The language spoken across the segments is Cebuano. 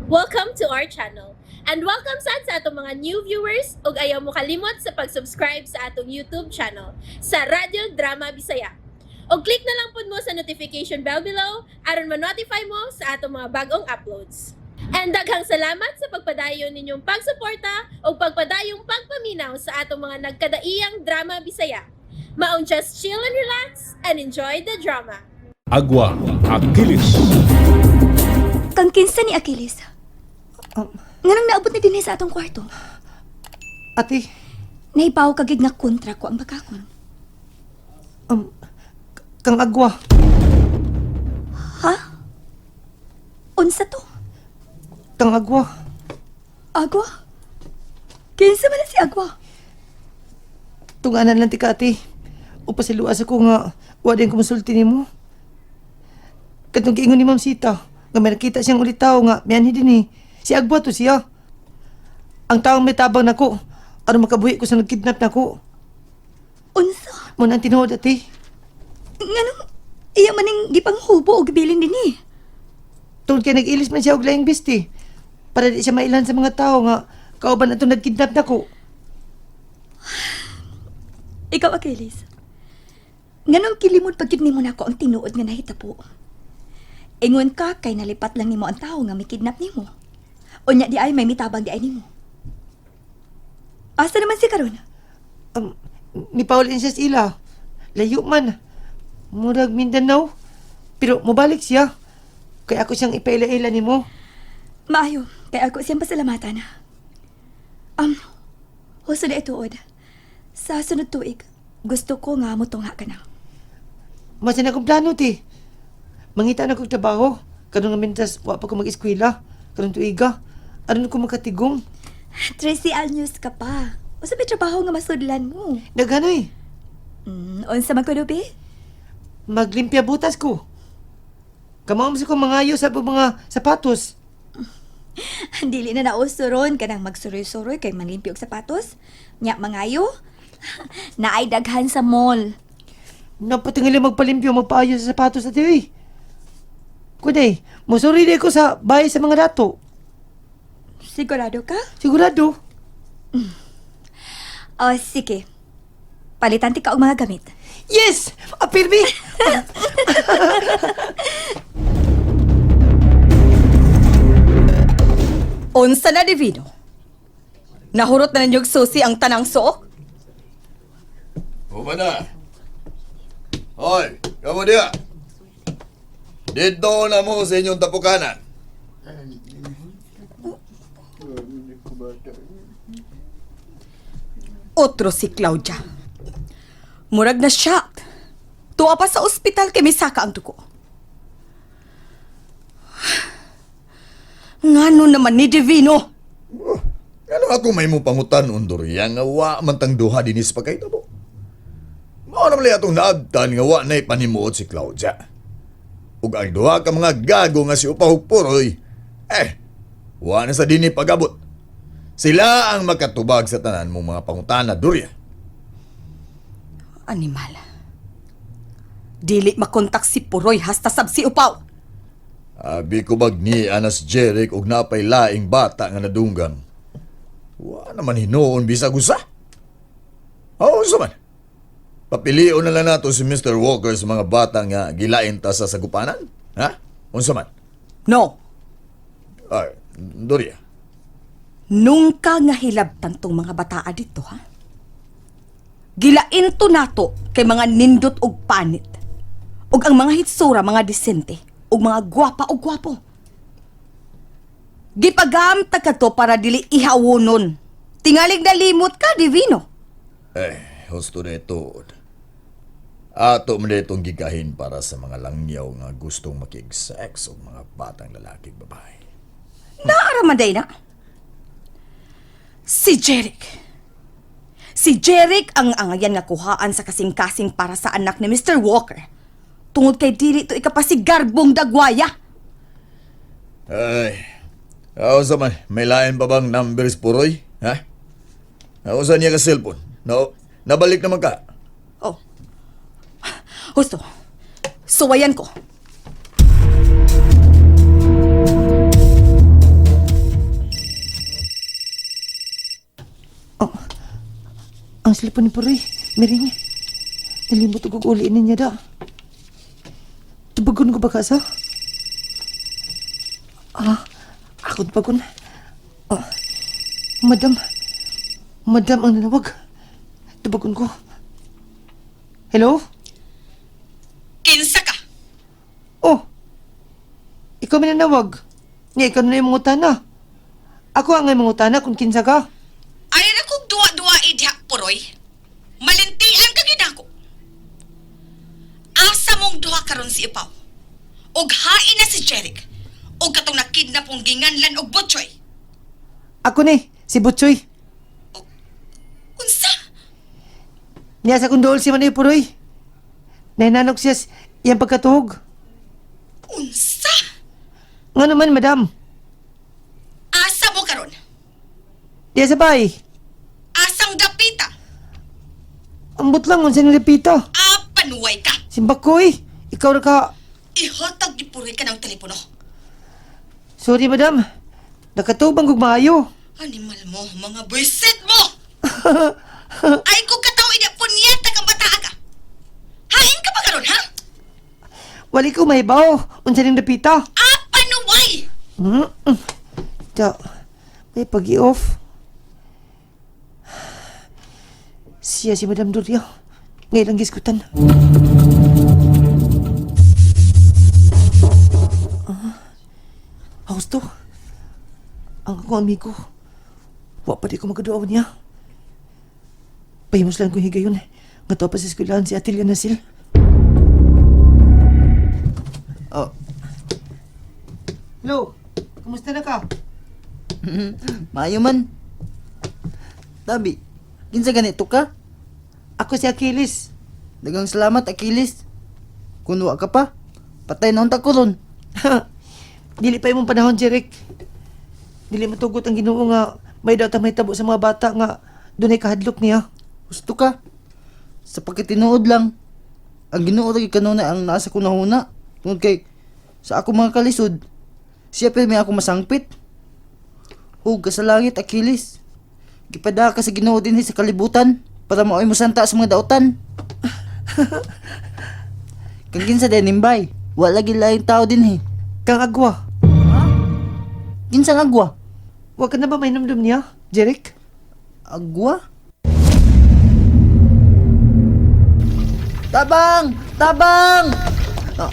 Welcome to our channel. And welcome sad sa atong mga new viewers ug ayaw mo kalimot sa pag-subscribe sa atong YouTube channel sa Radyo Drama Bisaya. Og click na lang pud mo sa notification bell below aron ma-notify mo sa atong mga bagong uploads. And daghang salamat sa pagpadayon ninyong pagsuporta ug pagpadayong pagpaminaw sa atong mga nagkadaiyang drama Bisaya. Maong just chill and relax and enjoy the drama. Agua Achilles. Kang kinsa ni Achilles? Nganong naabot ni dinhi sa atong kwarto? Ate, Nahibaw kagid nga kontra ko ang bakakon. Kang agwa. Ha? Unsa to? Kang agwa. Agwa? Kinsa man na si Agwa? Tunganan lang ti ka, ate. Upasiluas ako nga, wa din kumonsulti nimo. Katong giingon ni Ma'am Sita, nga may nakita siyang ulitaw nga, mianhi din eh. Si Agwa to siya. Ang taong may tabang nako, aron makabuhi ko sa nagkidnap nako. Unsa? Mo na ang tinuod, ate. Nganong iya maning gipanghubo og gibilin dinhi? Tungod kay nag-ilis man siya og laing besti. Para di siya mailan sa mga tao nga kauban atong nagkidnap nako. Ikaw, Achilles. Nganong kilimod pag nimo nako ang tinuod nga nahitabo? Ingon ka kay nalipat lang nimo ang tawo nga mikidnap nimo. Unya di ay may mitabang di ay nimo. Asa naman si karon? Ni Paulin siya sa ila. Layo man. Murag Mindanao. Pero mobalik siya. Kaya ako siyang ipaila-ila nimo. Maayo, kay ako siyang pasalamatan. Husto na ituod. Sa sunod tuig, gusto ko nga mutungha ka na. Masa na akong plano, ti. Mangita na kong trabaho. Karon nga mintas, wa pa ko mag-eskwela. Karon tuiga. Aron ko makatigom. Tracy Alnews ka pa. Usa may trabaho nga masudlan mo. Naghanoy. Unsa man kuno be? Maglimpya butas ko. Kamaom sa ko mangayo sa mga sapatos. Dili na nauso ron kanang magsuroy-suroy kay manlimpyo og sapatos. Nya mangayo. Naay daghan sa mall. Napatingali magpalimpyo, magpaayo sa sapatos sa tiwi. Kuday, musuri di ko sa bahay sa mga dato. Sigurado ka? Sigurado. O sige. Palitan ti ka og mga gamit. Yes! Apirmi! Unsa na Divino? Nahurot na ninyog susi ang tanang suok? Uma na. Hoy, kamo diya. Dito na mo sa inyong tapukanan. Otro si Claudia. Murag na shocked. Tuwa pa sa ospital kay misaka ang dugo. Ngano naman ni Divino? Ano ako may mo pangutan undurya nga wa man tang duha dinis pa kay tabo. Mao naman liya atong naabtan nga wa na'y panimuot si Claudia. Ug ang duha ka mga gago nga si Upahog Puroy, eh, wa na sa dinhi pagabot. Sila ang makatubag sa tanan mong mga pangutana, Durya. Animal. Dili makontak si Puroy hasta sab si Upaw. Abi ko bag ni Anas Jeric og napay laing bata nga nadunggan. Wa naman hinuon bisag usa. Oo, unsa man. Papilion na lang nato si Mr. Walker sa mga bata nga gilain ta sa sagupanan. Ha? Unsa man? No. Ay, Doria. Nungka nga hilabtan tong mga bataa dito, ha? Gilain to nato kay mga nindot og panit. Og ang mga hitsura, mga disente, og mga gwapa og gwapo. Gipagamta ka to para dili ihawonon. Tingalig nalimot ka, Divino. Eh, husto na ito. Ato man itong gigahin para sa mga langyaw nga gustong makig-sex og mga batang lalaki ug babae. Naaraman na. Si Jeric. Si Jeric ang angayan nga kuhaan sa kasing-kasing para sa anak ni Mr. Walker. Tungod kay dili to ikapasigarbong dagwaya. Ay, ako sa man, may lain pa bang numbers puroy? Ha? Ako sa niya ka cellphone? No, nabalik naman ka. Oh. Husto. Suwayan ko. Telepon ni Puroy. Miring. Nalimot ko uli niya da. Tubagon ko ba ka sa? Ah, ako tubagon. Ah, madam. Madam ang nanawag. Tubagon ko. Hello? Kinsa ka? Oh, ikaw may nanawag. Nga, ikaw na yung mangutana. Ako ang ngay mangutana kung kinsa ka. Ayaw na kong duwa-duwa diha, Puroy. Malintian ka gid ako. Asa mong duha karon si Ipaw? Og hain na si Jeric. Og katong nakidnap og ginganlan og Butchoy. Ako ni, si Butchoy. Unsa? Niya sa kong dool si Manoy Puroy. Nahinanok siya iyang pagkatuhog. Unsa? Nga naman, madam. Asa mo karon? Diya sa bay. Asang dapita? Ambot lang, unsa ni Lupita. Apanuway ka. Simbakoy, ikaw ra ka. Ihatag ni Puroy ka ng telepono. Sorry, madam. Nakatubang kog maayo. Animal mo, mga buisit mo! Ay kung kataw ina punyeta kang bataa ka. Hain ka pa karon, ha? Wali ko mahibaw. Unsa ni Lupita. Apanuway! Mm-mm. Da, may pag-i-off. Siya si Madam Doria. Ngayon lang giskutan. Ah, Austo. Ang akong amigo. Wa pa di ko magaduaw niya. Pahimos lang kong higayon. Nga to pa sa eskwelahan si Ate Nasil. Oh. Hello, kumusta na ka? Maayo man. Tabi, kinsa ganito ka? Ako si Achilles. Dagang salamat, Achilles. Kun wa ka pa, patay na unta ko ron. Dili pa imong panahon, Jeric. Dili matugot ang Ginoo nga may daw may tabo sa mga bata nga dunay kahadlok niya. Gusto ka. Sa pagkatinuod lang, ang Ginoo ra gyud kanunay ang naa sa kunahuna. Tungod kay sa ako mga kalisod, siya pa may ako masangpit. Hug ka sa langit, Achilles. Gipada ka sa Ginoo dinhi sa kalibutan para maoy mo santa sa mga dautan. Kang kinsa din nimbay, wala lagi laing tao dinhi. Kang agwa, Kinsang agwa? wa ka na ba may numdum niya, Jeric? Agwa? Tabang! Tabang! Ah,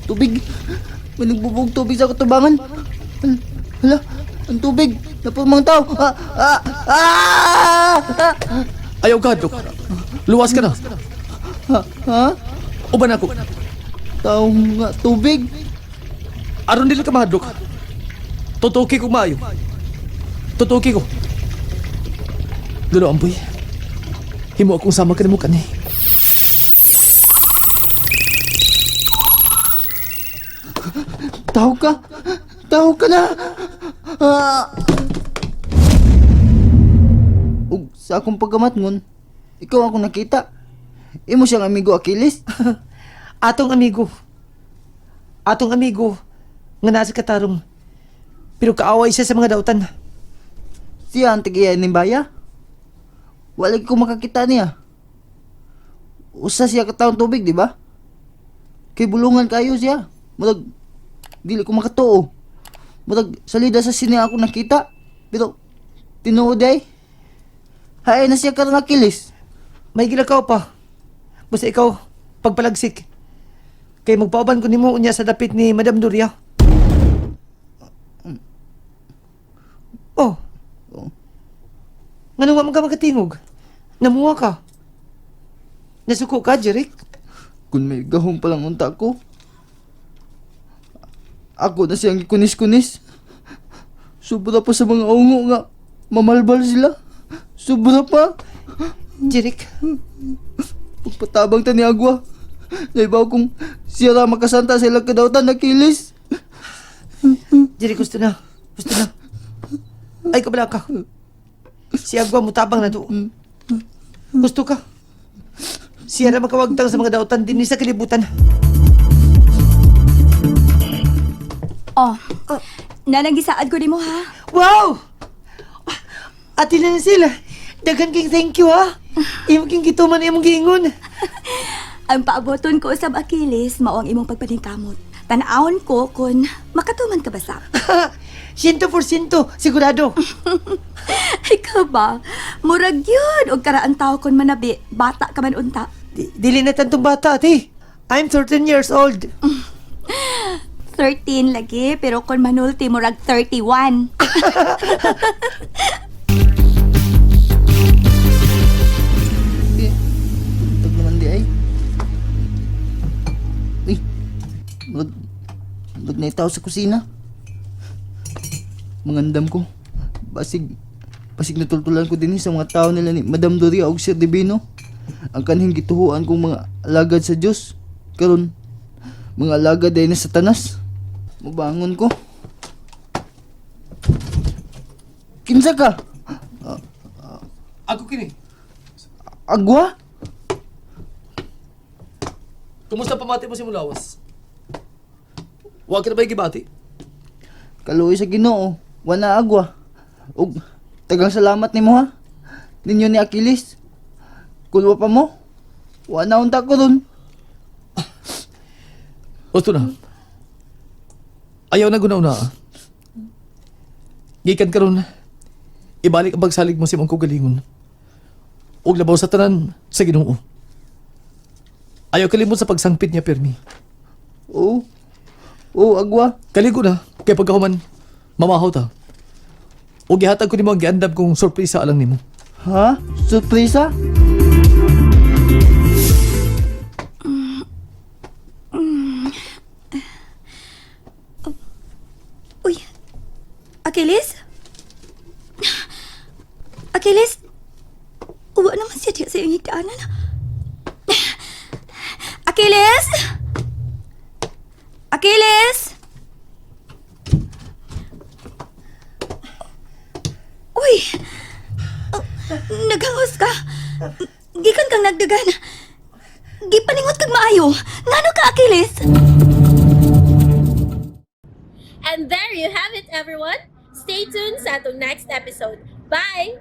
tubig. May nagbubog tubig sa katubangan. Hala, ang tubig. Napumang tao. Ah, ah, ah! Ah! Ayaw ka, Dok. Luwas ka na. Ha? Ha? Uban ako. Tao nga, tubig. Aron dili ka mahadlok. Tutuki ko maayo. Tutuki ko. Dulo ampoy. Himo akong sama ka nimo kani. Tao ka. Tao ka na. Ah! Ug sa akong pagkamatngon, ikaw akong nakita. Imo siyang amigo Achilles. Atong amigo. Atong amigo nga nasa katarong. Pero kaaway siya sa mga dautan. Siya ang tigiya ni Baya. Wala ko makakita niya. Usa siya kataon tubig, di ba? Kay bulungan kayo siya. Murag, dili ko makatuo. Murag, salida sa sine ako nakita. Pero, tinuod ay. Hae na siya karon Achilles. May gilakaw pa. Basta ikaw, pagpalagsik. Kay magpauban ko nimo unya sa dapit ni Madam Doria. Oh. Oh. Ngano wa man ka makatingog? Namuha ka. Nasuko ka, Jeric? Kung may gahom pa lang unta ko. Ako na siyang kunis-kunis. Sobra pa sa mga ungo nga. Mamalbal sila. Sobra pa. Jeric, Pagpatabang ta ni Agwa. Naibaw kung siya ra makasanta sa ilang kadawtan na kilis. Jeric, gusto na. Gusto na. Ay, kabala ka. Si Agwa mutabang na to. Gusto ka. Siya na makawagtang sa mga dautan din sa kalibutan. Oh, nanang gisaad ko nimo ha. Wow! Ate na sila. Daghan king thank you ha. Imo king gituman imong giingon. Ang paaboton ko usab Achilles mao ang imong pagpaningkamot. Tan-awon ko kung makatuman ka ba sa. 100% sigurado. Ikaw ba? Murag yun og karaan tao kon manabi, bata ka man unta. Dili na tantong bata, ate. I'm 13 years old. 13 lagi, pero kon manulti murag 31. Eh, tag naman di ay. Uy, murag, murag na itaw sa kusina. Mangandam ko. Basig, basig natultulan ko din eh sa mga tao nila ni Madam Doria og Sir Divino. Ang kanhing gituhuan kong mga alagad sa Dios. Karon, mga alagad ay na Satanas. Mubangon ko. Kinsa ka? Ako kini. Agwa? Kumusta pamati mo si Mulawas? Wa ka na ba gibati? Kaluoy sa Ginoo, wala agwa. Ug tagang salamat nimo ha. Ninyo ni Achilles. Kulwa pa mo. Wa na unta ko dun. Gusto na. Ayaw na gunaw na. Gikan karon, ibalik ang pagsalig mo sa imong kaugalingon. Ug labaw sa tanan sa Ginoo. Ayaw kalimot sa pagsangpit niya pirmi. Oo. Oo, agwa. Kaligo na, kay pagkahuman, mamahaw ta. Ug gihatag ko nimo ang giandam kong sorpresa alang nimo. Ha? Surpresa? Uy, Achilles? Achilles? Uwa naman siya diya sa iyong higdaanan. Achilles? Achilles? Uy! Oh, naghangos ka. Gikan kang nagdagan. Gipaningot kag maayo. Ngano ka, Achilles? And there you have it, everyone. Stay tuned sa atong next episode. Bye!